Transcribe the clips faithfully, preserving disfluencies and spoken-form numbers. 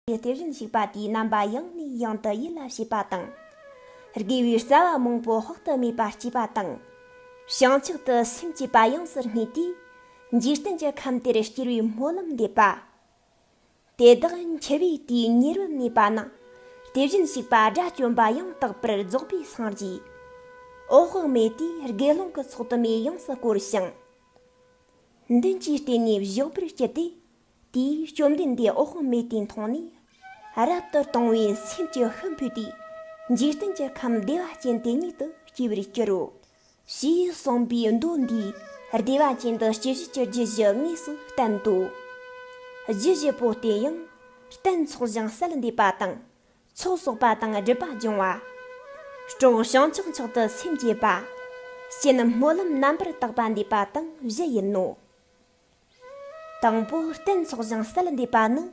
དེ་བཞིན་གཤེགས་པ་དེའི་རྣམ་པ་ཡང་ནས་ཡང་དུ་ཡིད་ལ་བྱེད་པ་དང་། དགེ་བའི་རྩ་བ་མང་པོ་དཔག་ཏུ་མེད་པ་སྐྱེས་པ་དང་། བྱང་ཆུབ་ཏུ་སེམས་བསྐྱེད་པ་ཡོངས་སུ་བརྔོས་ཏེ། འཇིག་རྟེན་གྱི་ཁམས་དེར་སྐྱེ་བའི་སྨོན་ལམ་འདེབས་པ། དེ་དག་འཆི་བའི་དུས་ཉེ་བར་གནས་པ་ན། དེ་བཞིན་གཤེགས་པ་དགྲ་བཅོམ་པ་ཡང་དག་པར་རྫོགས་པའི་སངས་རྒྱས། འོད་དཔག་མེད་དེས་དགེ་སློང་གི་ཚོགས་དུ་མས་ཡོངས་སུ་བསྐོར་ཞིང་། མདུན་གྱིས་བལྟས་ནས་བཞུགས་པར་གྱུར་ཏེ། དེས་བཅོམ་ལྡན་འདས་འོད་དཔག་མེད་དེ་མཐོང་ནས། རབ་ཏུ་དུང་བའི་སེམས་ཀྱི་ཤུགས་འཕེལ་ཏེ། འཇིག་རྟེན་གྱི་ཁམས་བདེ་བ་ཅན་དེ་ཉིད་དུ་སྐྱེ་བར་འགྱུར་རོ། ཞེས་གསུངས་པའི་མདོ་འདིས་བདེ་བ་ཅན་དུ་སྐྱེ་བྱེད་ཀྱི་རྒྱུ་བཞི་དངོས་སུ་བསྟན་ཏོ། རྒྱུ་བཞི་པོ་དེ་ཡང་། རྟེན་ཚོགས་ཞིང་གསལ་འདེབས་པ་དང་། ཚོགས་གསོག་པ་དང་སྒྲིབ་པ་སྦྱོང་བ། སྲོག་བྱང་ཆུབ་མཆོག་ཏུ་སེམས་བསྐྱེད་པ། སྤྱན་སྨོན་ལམ་རྣམ་པར་དག་པ་འདེབས་པ་དང་བཞི་ཡིན་ནོ། དང་པོ་རྟེན་ཚོགས་ཞིང་གསལ་འདེབས་པ་ནི།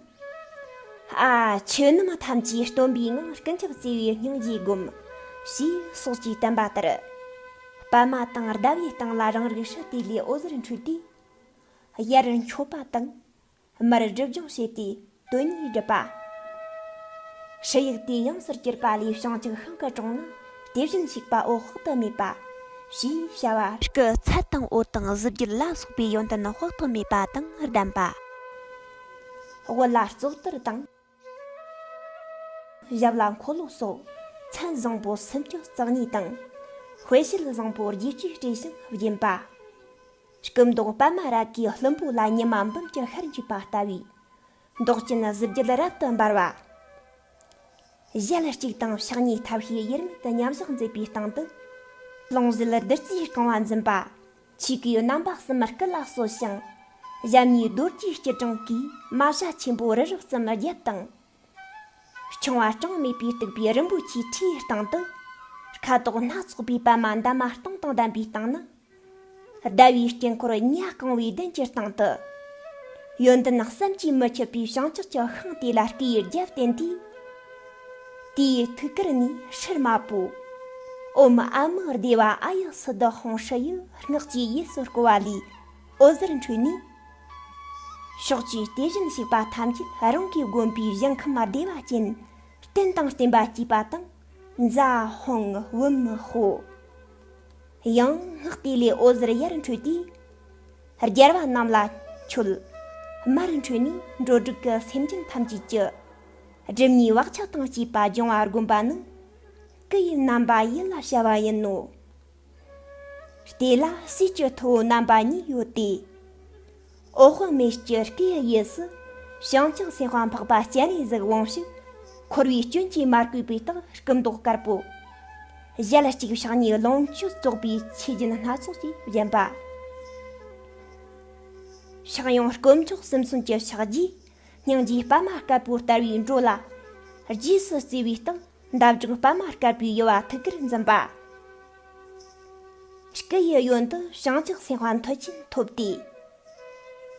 ཨ། ཆོས་རྣམས་ཐམས་ཅད་སྟོན་པའི་ངང་ཀུན་ཁྱབ་བརྩེ་བའི་སྙིང་རྗེ་བསྒོམ། ཞེས་སོགས་ཀྱིས་བསྟན་པ་ལྟར། པདྨ་དང་ཟླ་བའི་སྟེང་ལ་རང་རིག་སྲིད་དེ་ལས་འོད་ཟེར་འཕྲོས་ཏེ། ཡར་མཆོད་པ་དང་། མར་སྒྲིབ་སྦྱོང་བྱས་ཏེ་དོན་གཉིས་བསྒྲུབས་པ། སྲིད་ཡུལ་དེ་ཡོངས་སུ་གྱུར་པ་ལས་བྱང་ཆུབ་ཤིང་གི་དྲུང་ན་དེ་བཞིན་གཤེགས་པ་འོད་དཔག་ཏུ་མེད་པ། ཞེས་བྱ་བ། སྐུ་ཚད་དང་འོད་དང་གཟི་བརྗིད་ལ་སོགས་པའི་ཡོན་ཏན་དཔག་ཏུ་མེད་པ་དང་ལྡན་པ། དབུ་ལ་བཙོག་ཏོར་དང་། ཞབས་ལ་འཁོར་ལོ་སོགས་མཚན་བཟང་པོ་སུམ་ཅུ་རྩ་གཉིས་དང་། དཔེ་བྱད་བཟང་པོ་བརྒྱད་ཅུས་སྤྲས་ཤིང་བརྒྱན་པ། སྐུ་མདོག་པདྨ་རཱ་གའི་ལྷུན་པོ་ལ་ཉི་མ་འབུམ་གྱི་ཤར་འཇུག་པ་ལྟ་བུའི། མདོག་ཅན་གཟི་བརྗིད་རབ་ཏུ་འབར་བ། ཞལ་གཅིག་དང་ཕྱག་གཉིས་ཐབས་ཤེས་དབྱེར་མེད་དུ་མཉམ་བཞག་མཛད་པའི་སྟེང་དུ། ལོངས་སྤྱོད་བདུད་རྩིས་བཀང་བ་འཛིན་པ། ཆོས་གོས་རྣམ་པ་གསུམ་སྐུ་ལ་གསོལ་ཞིང་། ཞབས་གཉིས་རྡོ་རྗེའི་སྐྱིལ་ཀྲུང་གིས་རྨ་བྱ་ཆེན་པོ་རི་རབ་ཙམ་བརྒྱད་དང་། ཆུང་བ་གྲངས་མེད་པའི་སྟུག་པའི་རིན་པོ་ཆེའི་ཁྲིའི་སྟེང་དུ། ཁ་དོག་སྣ་ཚོགས་པའི་པདྨ་འདབ་མ་སྟོང་དང་ལྡན་པའི་སྟེང་ན། ཟླ་བའི་དཀྱིལ་འཁོར་ཉ་རྐང་བའི་གདན་གྱི་སྟེང་དུ། ཡོན་ཏན་བསམ་གྱིས་མི་ཁྱབ་པའི་བྱང་ཆུབ་ཀྱི་ཤིང་དེ་ལ་སྐུའི་རྒྱབ་བརྟེན་ཏེ། དེའི་ཐུགས་ཀར་ནས་ཧྲཱིཿལ་མ་པོ། ཨོཾ་ཨ་མི་བདེ་བ་ཨཱ་ཡུ་སིདྡྷི་ཧཱུྃ་ཧྲཱི་ཡི་སྔགས་ཀྱི་གཡས་སུ་བསྐོར་བ་ལས་འོད་ཟེར་འཕྲོས་ནས། ཕྱོགས་བཅུའི་དེ་བཞིན་གཤེགས་པ་ཐམས་ཅད་རང་གིས་བསྒོམས་པའི་ཞིང་ཁམས་བདེ་བ་ཅན། རྟེན་དང་བརྟེན་པ་སྐྱེས་པ་དང་། ཛཿཧཱུྃ་བུམ་ཧོཿ། ཡང་སྔགས་དེ་ལས་འོད་ཟེར་ཡར་འཕྲོས་ཏེ། རྒྱལ་བ་རྣམས་ལ་མཆོད། མར་འཕྲོས་ནས་འགྲོ་དྲུག་གི་སེམས་ཅན་ཐམས་ཅད་ཀྱི། སྒྲིབ་གཉིས་བག་ཆགས་དང་བཅས་པ་སྦྱོང་བ་བསྒོམ་པ་ནི། སྐུ་ཡི་རྣམ་པ་ཡིད་ལ་བྱ་བ་ཡིན་ནོ། དེ་ལ་ཟས་ཀྱི་ཐུ་བོ་རྣམ་པ་གཉིས་ཡོད་དེ། འོད་དཔག་མེད་ཀྱི་སྐུའི་གཡས་སུ། བྱང་ཆུབ་སེམས་དཔའ་འཕགས་པ་སྤྱན་རས་གཟིགས་དབང་ཕྱུག་འཁོར་བའི་སྐྱོན་གྱིས་མ་གོས་པའི་རྟགས་སྐུ་མདོག་དཀར་པོ། ཞལ་གཅིག་ཕྱག་གཉིས་ལོངས་སྤྱོད་རྫོགས་པའི་ཆོས་རྒྱན་སྣ་ཚོགས་ཀྱིས་བརྒྱན་པ། ཕྱག་གཡོན་དཀོན་མཆོག་གསུམ་མཚོན་གྱི་ཕྱག་རྒྱས། སྙིང་རྗེ་པདྨ་དཀར་པོ་ལྟ་བུའི་འགྲོ་ལ། རྗེས་སུ་བརྩེ་བའི་སྟེང་འདབ་ཆགས་པདྨ་དཀར་པོའི་དབྱེ་བ་ཐུགས་ཀར་འཛིན་པ། སྐུ་ཡི་གཡོན་དུ་བྱང་ཆུབ་སེམས་དཔའ་མཐུ་ཆེན་ཐོབ་སྟེ།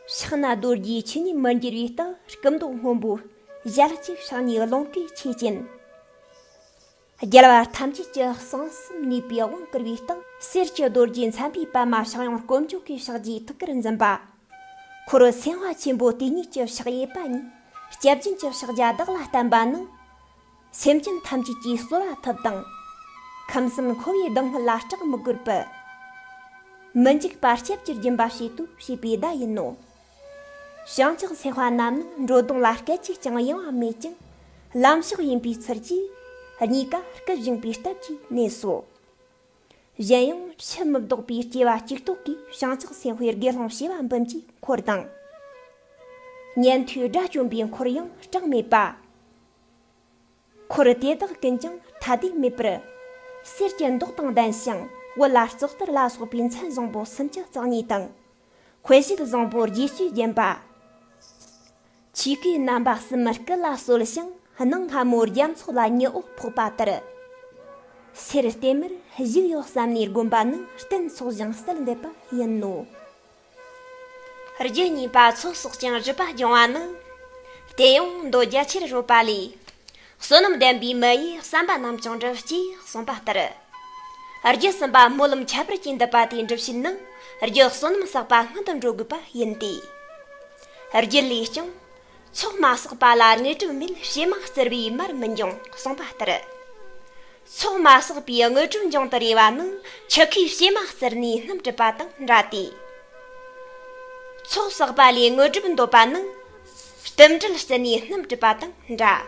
ཕྱག་ན་རྡོ་རྗེའི་ཆོས་ཉིད་མི་འགྱུར་བའི་རྟགས་སྐུ་མདོག་སྔོན་པོ། ཞལ་གཅིག་ཕྱག་གཉིས་ཀློང་གྲོས་ཆོས་ཅན། རྒྱལ་བ་ཐམས་ཅད་ཀྱི་གསང་གསུམ་ནུས་པའི་དབང་བསྐུར་བའི་རྟགས་གསེར་གྱི་རྡོ་རྗེ་འཚམས་པའི་པདྨ་ཕྱག་གཡོན་དཀོན་མཆོག་གི་ཕྱག་རྒྱས་ཐུགས་ཀར་འཛིན་པ། འཁོར་སེམས་དཔའ་ཆེན་པོ་དེ་ཉིད་ཀྱི་ཕྱག་གཡས་པ་གཉིས་སྐྱབས་སྦྱིན་གྱི་ཕྱག་རྒྱ་བདག་ལ་བསྟན་པ་ནི། སེམས་ཅན་ཐམས་ཅད་ཀྱིས་གསོལ་བ་ཐུབ་དང་། ཁམས་གསུམ་འཁོར་བའི་སྡུག་བསྔལ་ལ་སྐྲག་མི་དགོས་པར། མི་འཇིགས་པ་སྐྱབས་ཀྱི་སྦྱིན་པ་བྱེད་དོ་ཞེས་པའི་བརྡ་ཡིན་ནོ། བྱང་ཆུབ་སེམས་དཔའ་རྣམས་ནི་འགྲོ་དོན་ལ་སྐད་ཅིག་ཀྱང་གཡེང་བ་མེད་ཅིང་། ལམ་ཕྱོགས་ཡིན་པའི་ཚུལ་གྱིས། གཉིས་ཀ་སྐུ་བཞེངས་པའི་སྟབས་ཀྱིས་གནས་སོ། གཞན་ཡང་ཕྱི་མི་ལྡོག་པའི་སྐྱེ་བ་གཅིག་ཐོག་གིས་བྱང་ཆུབ་སེམས་དཔའི་དགེ་སློང་བྱེ་བ་འབུམ་གྱི་འཁོར་དང་། ཉན་ཐོས་དགྲ་བཅོམ་པའི་འཁོར་ཡང་གྲངས་མེད་པ། འཁོར་དེ་དག་ཀུན་ཀྱང་ཐ་དད་མེད་པར། གསེར་གྱི་མདོག་དང་ལྡན་ཞིང་དབུ་ལ་བཙོག་ཏོར་ལ་སོགས་པའི་མཚན་བཟང་པོ་སུམ་ཅུ་རྩ་གཉིས་དང་། དཔེ་བྱད་བཟང་པོ་བརྒྱད་ཅུས་བརྒྱན་པ། ཆོས་གོས་རྣམ་པ་གསུམ་སྐུ་ལ་གསོལ་ཞིང་སྣང་སྔ་མོའི་རྒྱ་མཚོ་ལ་ཉི་འོད་ཕོག་པ་ལྟར། སེར་ལྟེམ་མར་བཞུགས་ཡོད་བསམ་ནས་བསྒོམ་པ་ནི་རྟེན་ཚོགས་ཞིང་གསལ་འདེབས་པ་ཡིན་ནོ། རྒྱུ་གཉིས་པ་ཚོགས་གསོག་ཅིང་སྒྲིབ་པ་སྦྱོང་བ་ནི། དེ་ཡང་མདོ་རྒྱ་ཆེར་རོལ་པ་ལས། བསོད་ནམས་ལྡན་པའི་མི་ཡིས་བསམ་པ་རྣམས་ཀྱང་འགྲུབ་ཅེས་གསུངས་པ་ལྟར། རྒྱུ་གསུམ་པ་སྨོན་ལམ་ཁྱད་པར་གྱིས་འདུད་པ་དེའི་འགྲུབ་བྱེད་ནི། རྒྱུ་བསོད་ནམས་བསགས་པ་སྔོན་དུ་འགྲོ་དགོས་པ་ཡིན་ཏེ། རྒྱུ་ལས་ཀྱང་། ཚོགས་མ་བསགས་པ་ལ་དངོས་གྲུབ་མེད། བྱེ་མ་བཙིར་བས་མར་མི་འབྱུང་གསུངས་པ་ལྟར། ཚོགས་མ་བསགས་པའི་དངོས་གྲུབ་འབྱུང་དུ་རེ་བ་ནི་ཆུ་ཁའི་བྱེ་མ་བཙིར་ནས་སྣུམ་གྲུབ་པ་དང་འདྲ་སྟེ། ཚོགས་བསགས་པ་ལས་དངོས་གྲུབ་འདོད་པ་ནི་རྟེན་འབྲེལ་བརྩི་ནས་སྣུམ་གྲུབ་པ་དང་འདྲ།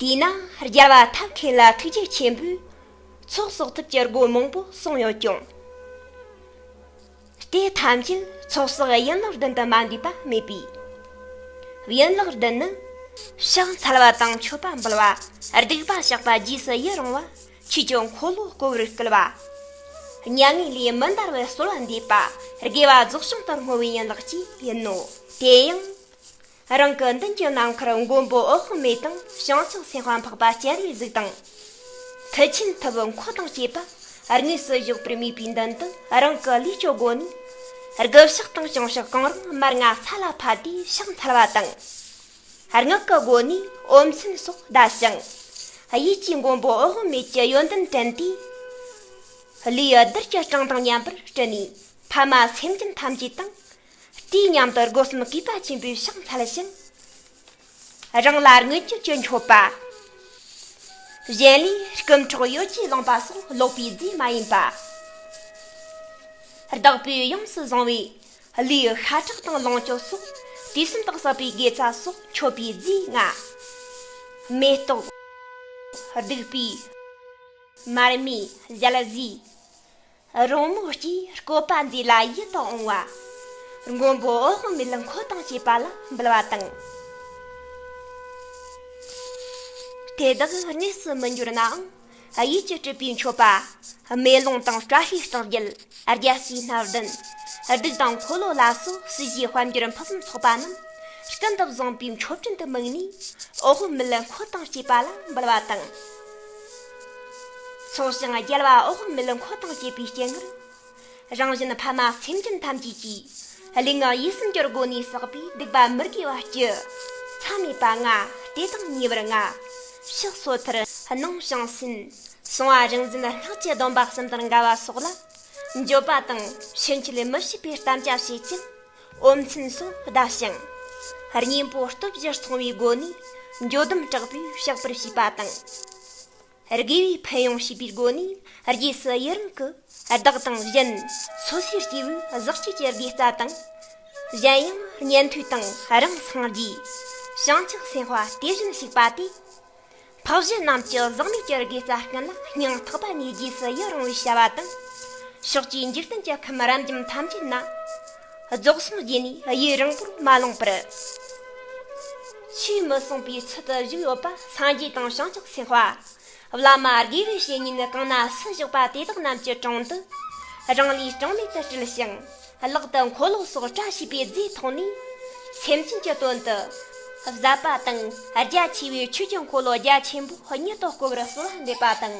དེས་ན་རྒྱལ་བ་ཐབས་མཁས་ལ་ཐུགས་རྗེ་ཆེན་པོས་ཚོགས་བསགས་ཐབས་ཀྱི་སྒོ་མང་པོ་གསུངས་ཡོད་ཀྱང་། དེ་ཐམས་ཅད་ཚོགས་བསགས་ཡན་ལག་བདུན་དུ་མ་འདུས་པ་མེད་པས། ཡན་ལག་བདུན་ནི། ཕྱག་འཚལ་བ་དང་མཆོད་པ་འབུལ་བ། སྡིག་པ་བཤགས་པ། རྗེས་སུ་ཡི་རང་བ། ཆོས་ཀྱི་འཁོར་ལོ་བསྐོར་བར་བསྐུལ་བ། མྱ་ངན་ལས་མི་འདའ་བར་གསོལ་བ་འདེབས་པ། དགེ་བ་རྫོགས་བྱང་དུ་བསྔོ་བའི་ཡན་ལག་བཅས་ཡིན་ནོ། དེ་ཡང་། རང་གི་མདུན་གྱི་ནམ་མཁར་མགོན་པོ་འོད་དཔག་མེད་དང་བྱང་ཆུབ་སེམས་དཔའ་འཕགས་པ་སྤྱན་རས་གཟིགས་དང་། མཐུ་ཆེན་ཐུབ་པའི་འཁོར་དང་བཅས་པ་དངོས་སུ་བཞུགས་པར་མོས་པའི་མདུན་དུ། རང་གི་ལུས་ཀྱི་སྒོ་ནས་དགུ་ཕྱག་དང་བྱང་ཕྱག་གང་རུང་མར་ལྔ་ས་ལ་ཕབ་སྟེ་ཕྱག་འཚལ་བ་དང་། ངག་གི་སྒོ་ནས་ཨོཾ་མཚན་སོགས་བཟླ་ཞིང་། ཡིད་ཀྱིས་མགོན་པོ་འོད་དཔག་མེད་ཀྱི་ཡོན་ཏན་དྲན་ཏེ། ལུས་གདུལ་བྱའི་གྲངས་དང་མཉམ་པར་སྤྲུལ་ནས་ཕ་མ་སེམས་ཅན་ཐམས་ཅད་དང་། དུས་མཉམ་དུ་སྒོ་གསུམ་གུས་པ་ཆེན་པོས་ཕྱག་འཚལ་ཞིང་། རང་ལ་མངོན་སྤྱོད་ཀྱི་མཆོད་པ། གཞན་ལས་རྐུ་འཕྲོག་གཡོ་སྒྱུ་ལོང་བ་སོགས་ལོག་པའི་རྫས་མ་ཡིན་པ། བདག་པོས་ཡོངས་སུ་བཟུང་བའི་ལུས་ཤ་ཁྲག་དང་ལོངས་སྤྱོད་སོགས་དུས་གསུམ་དུ་བསགས་པའི་དགེ་རྩ་སོགས་མཆོད་པའི་རྫས་ལྔ། མེ་ཏོག། བདུག་སྤོས། མར་མེ། ཞལ་ཟས། རོལ་མོ་བཅས་བཀོད་པ་མཛེས་ལ་ཡིད་དུ་འོང་བ། མགོན་པོ་འོད་དཔག་མེད་འཁོར་དང་བཅས་པ་ལ་འབུལ་བ་དང་། དེ་དག་གནས་སུ་མི་འགྱུར་ནའང་། ཡིད་ཀྱིས་སྤྲུལ་པའི་མཆོད་པ། མེ་ལོང་དང་བཀྲ་ཤིས་རྟགས་བརྒྱད། རྒྱལ་སྲས་སྣ་བདུན། གདུགས་དང་འཁོར་ལོ་ལ་སོགས་སྲིད་ཞིའི་དཔལ་འབྱོར་ཕུན་སུམ་ཚོགས་པ་རྣམས་ཀུན་ཏུ་བཟང་པོའི་མཆོད་སྤྲིན་དུ་དམིགས་ནས། འོད་དཔག་མེད་འཁོར་དང་བཅས་པ་ལ་འབུལ་བ་དང་། ཚོགས་ཞིང་རྒྱལ་བ་འོད་དཔག་མེད་འཁོར་དང་བཅས་པའི་སྤྱན་སྔར། རང་གཞན་ཕ་མ་སེམས་ཅན་ཐམས་ཅད་ཀྱིས་ལུས་ངག་ཡིད་གསུམ་གྱི་སྒོ་ནས་བསགས་པའི་སྡིག་པ་མི་དགེ་བ་བཅུ། མཚམས་མེད་པ་ལྔ། དེ་དང་ཉེ་བར་ལྔ། ཕྱི་སོ་ཐར། ནང་བྱང་སེམས། བྱུང་བ་རང་བཞིན་སྔགས་ཀྱི་སྡོམ་པ་གསུམ་དང་འགལ་བ་སོགས་ལ་འགྱོད་པ་དང་ཕྱིན་ཆད་མི་བྱེད་པའི་དམ་བཅའ་བྱེད་ཅིང་། ཨོཾ་མཚན་སོགས་བཟླ་ཞིང་། གཉེན་པོ་སྟོབས་བཞི་ཚང་བའི་སྒོ་ནས་འགྱོད་སྡོམ་དྲག་པོས་བཤགས་པར་བྱས་པ་དང་། དགེ་བའི་ཕན་ཡོན་ཤེས་པའི་སྒོ་ནས་རྗེས་སུ་ཡི་རང་གི་བདག་དང་གཞན་སོ་སོའི་སྐྱེ་བོའི་ཟག་བཅས་ཀྱི་དགེ་རྩ་དང་། གཞན་ཡང་ཉན་ཐོས་དང་རང་སངས་རྒྱས། བྱང་ཆུབ་སེམས་དཔའ་དེ་བཞིན་གཤེགས་པ་སྟེ། འཕགས་བཞི་རྣམས་ཀྱི་ཟག་མེད་ཀྱི་དགེ་རྩ་ཀུན་ལ་སྙིང་ཐག་པ་ནས་རྗེས་སུ་ཡི་རང་བའི་བྱ་བ་དང་། ཕྱོགས་བཅུའི་འཇིག་རྟེན་གྱི་ཁམས་རབ་འབྱམས་ཐམས་ཅད་ན། རྫོགས་སངས་རྒྱས་ནས་ཡུན་རིང་པོར་མ་ལོངས་པར། ཆོས་མི་གསུང་པའི་ཚུལ་དུ་བཞུགས་ཡོད་པ་སངས་རྒྱས་དང་བྱང་ཆུབ་སེམས་དཔའ། བླ་མ་དགེ་བའི་བཤེས་གཉེན་གང་ན་སུ་བཞུགས་པ་དེ་དག་རྣམས་ཀྱི་དྲུང་དུ། རང་ལུས་གྲངས་མེད་དུ་སྤྲུལ་ཞིང་། ལག་ཏུ་འཁོར་ལོ་སོགས་བཀྲ་ཤིས་པའི་རྫས་ཐོགས་ནས། སེམས་ཅན་གྱི་དོན་དུ། ཟབ་པ་དང་རྒྱ་ཆེ་བའི་ཆོས་ཀྱི་འཁོར་ལོ་རྒྱ་ཆེན་པོ་ཉིད་དུ་བསྐོར་བར་གསོལ་བ་འདེབས་པ་དང་།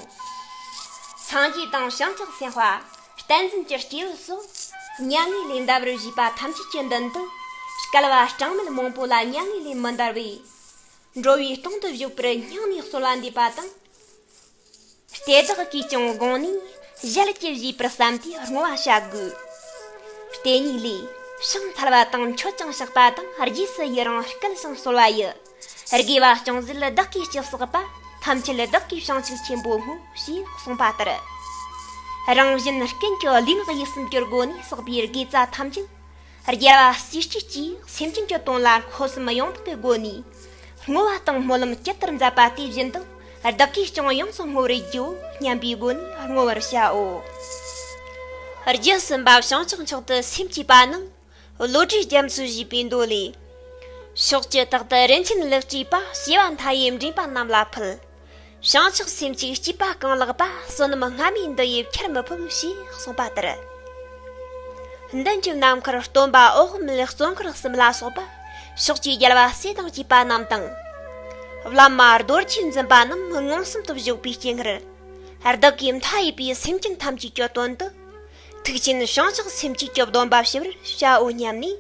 སངས་རྒྱས་དང་བྱང་ཆུབ་སེམས་དཔའ། བསྟན་འཛིན་གྱི་སྐྱེས་བུ་སོགས། མྱ་ངན་ལས་འདའ་བར་བྱེད་པ་ཐམས་ཅད་ཀྱི་མདུན་དུ། བསྐལ་པ་གྲངས་མེད་མང་པོ་ལ་མྱ་ངན་ལས་མི་འདའ་བའི། འགྲོ་བའི་དོན་དུ་བཞུགས་པར་སྙིང་ནས་གསོལ་བ་འདེབས་པ་དང་། དེ་དག་གིས་ཀྱང་དགོངས་ནས་ཞལ་གྱིས་བཞེས་པར་བསམས་ཏེ་བསྔོ་བ་བྱ་དགོས། ལྟེ་གཉིས་ལས། ཕྱག་འཚལ་བ་དང་མཆོད་ཅིང་བཤགས་པ་དང་རྗེས་སུ་ཡི་རང་བསྐུལ་ཞིང་གསོལ་བ་ཡི། དགེ་བ་ཅུང་ཟད་བདག་གིས་ཅི་བསགས་པ། ཐམས་ཅད་བདག་གིས་བྱང་ཆུབ་ཆེན་པོར་བསྔོ། ཞེས་གསུངས་པ་ལྟར། རང་གཞན་ཀུན་གྱི་ལུས་ངག་ཡིད་གསུམ་གྱི་སྒོ་ནས་བསགས་པའི་དགེ་རྩ་ཐམས་ཅད། རྒྱལ་བ་སྲས་བཅས་ཀྱིས་སེམས་ཅན་གྱི་དོན་ལ་འཁོར་གསུམ་ཡོངས་དག་གི་སྒོ་ནས་བསྔོ་བ་དང་སྨོན་ལམ་ཇི་ལྟར་མཛད་པ་དེ་བཞིན་དུ་བདག་གིས་ཀྱང་ཡོངས་སུ་བསྔོ་བར་བགྱིའོ་སྙམ་པའི་སྒོ་ནས་བསྔོ་བར་བྱའོ། རྒྱུ་གསུམ་པ་བྱང་ཕྱོགས་མཆོག་ཏུ་སེམས་བསྐྱེད་པ་ནི། བློ་གྲོས་རྒྱ་མཚོས་བཞེས་པའི་མདོ་ལས། ཕྱོགས་བཅུ་དག་ཏུ་རིན་ཆེན་ལེགས་བྲིས་པ། བྱེ་བ་མཐའ་ཡས་འདྲེན་པ་རྣམས་ལ་ཕུལ། བྱང་ཕྱོགས་སེམས་བསྐྱེད་བགྱིས་པ་གང་ལགས་པ། བསོད་ནམས་སྔ་མའི་འདི་ཡིས་ཁྱེར་མི་ཕོད། ཞེས་གསུངས་པ་ལྟར། མདུན་གྱི་ནམ་མཁར་སྟོན་པ་འོག་མིན་གཙོ་འཁོར་གསུམ་ལ་སོགས་པ་ཕྱོགས་བཅུའི་རྒྱལ་བ་སྲས་དང་བཅས་པ་རྣམས་དང་། བླ་མ་རྡོ་རྗེ་འཛིན་པ་རྣམས་མངོན་སུམ་དུ་བཞུགས་པའི་སྤྱན་སྔར། བདག་གིས་མཐའ་ཡས་པའི་སེམས་ཅན་ཐམས་ཅད་ཀྱི་དོན་དུ། ཐུགས་ཆེན་བྱང་ཕྱོགས་སེམས་བསྐྱེད་ཀྱི་སྡོམ་པ་ཞུ་བར་བྱའོ་སྙམ་ནས། བྱང་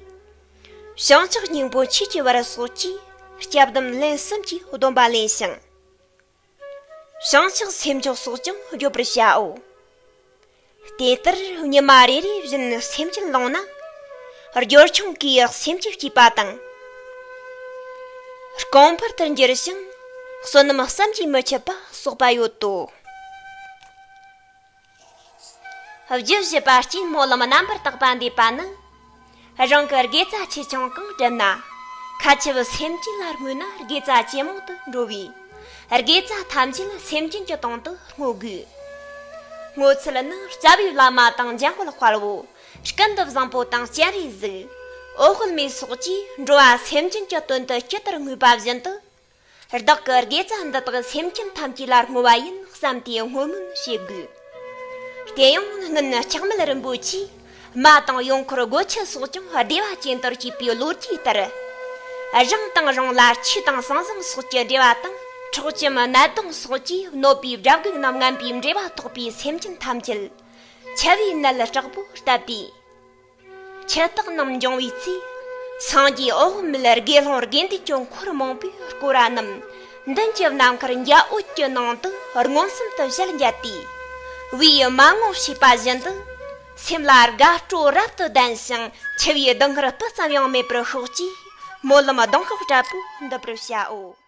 ཕྱོགས་སྙིང་པོ་མཆོད་ཀྱི་བར་སོགས་ཀྱིས་སྐྱབས་སྡོམ་ལན་གསུམ་གྱིས་སྡོམ་པ་ལེན་ཞིང་། བྱང་ཕྱོགས་སེམས་མཆོག་སོགས་ཀྱང་བརྗོད་པར་བྱའོ། དེ་ལྟར་ཉི་མ་རེ་རེ་བཞིན་སེམས་ཅན་བླངས་ན། སྦྱོར་ཆུང་གིས་སེམས་ཅན་བསྐྱེད་པ་དང་ གོང་འཕེལ་དུ་འགྱུར་ཞིང་། བསོད་ནམས་བསམ་གྱིས་མི་ཁྱབ་པ་གསོག་པ་ཡོད་དོ། རྒྱུ་བཞི་པ་སྐྱེས་སྨོན་ལམ་རྣམ་པར་དག་པ་འདེབས་པ་ནི། རང་གི་དགེ་རྩ་ཆེ་ཆུང་གང་བསྒྲུབས་ན། མཁའ་ཁྱབ་སེམས་ཅན་ལ་བསྔོས་ན་དགེ་རྩ་ཇེ་མང་དུ་འགྲོ་བས། དགེ་རྩ་ཐམས་ཅད་སེམས་ཅན་གྱི་དོན་དུ་བསྔོ་དགོས། བསྔོ་ཚུལ་ནི། རྩ་བའི་བླ་མ་དང་འཇམ་དཔལ་དཔའ་བོ། ཀུན་ཏུ་བཟང་པོ་དང་སྤྱན་རས་གཟིགས། འོད་དཔག་མེད་སོགས་ཀྱིས་འགྲོ་བ་སེམས་ཅན་གྱི་དོན་དུ་ཇི་ལྟར་བསྔོས་པ་བཞིན་དུ། བདག་གི་དགེ་རྩ་འདི་དག་སེམས་ཅན་ཐམས་ཅད་ལ་བསྔོ་བ་ཡིན་བསམ་སྟེ་བསྔོ་སྨོན་བྱེད་དགོས། དེ་ཡང་སྔོན་ལྕགས་མེད་རིན་པོ་ཆེས། མ་དང་ཡུལ་འཁོར་སྒོ་ཁྱི་སོགས་ཀྱང་བདེ་བ་ཅན་དུ་བསྐྱེད་པའི་ལོ་རྒྱུས་ལྟར། རང་དང་རང་ལ་ཆོས་དང་ཟང་ཟིང་སོགས་ཀྱི་འབྲེལ་བ་དང་། འཕྲོག་བཅོམ་ནད་གདོན་སོགས་ཀྱིས་གནོད་པའི་དགྲ་བགེགས་རྣམས་ངན་པའི་འབྲེལ་བ་ཐོགས་པའི་སེམས་ཅན་ཐམས་ཅད། འཆི་བའི་ནད་དྲག་པོ་བཏབ་སྟེ། འཆི་བདག་རྣམས་འབྱུང་བའི་ཚེ། སངས་རྒྱས་འོད་དཔག་མེད་དགེ་སློང་དགེ་འདུན་གྱི་འཁོར་མང་པོས་བསྐོར་བ་རྣམས། མདུན་གྱི་ནམ་མཁར་འཇའ་འོད་ཀྱི་ནང་དུ་མངོན་སུམ་དུ་ཞལ་མཇལ་ཏེ། བའི་མ་ངོ་ཤེས་པ་བཞིན་དུ། སེམས་ལ་དགའ་སྤྲོ་རབ་ཏུ་ལྡན་ཞིང་། འཆི་བའི་སྡུག་བསྔལ་སྤུ་ཙམ་ཡང་མེད་པར་ཤོག་ཅེས། སྨོན་ལམ་གདེང་ཤོག་འདྲ་པོ་འདེབས་པར་བྱའོ།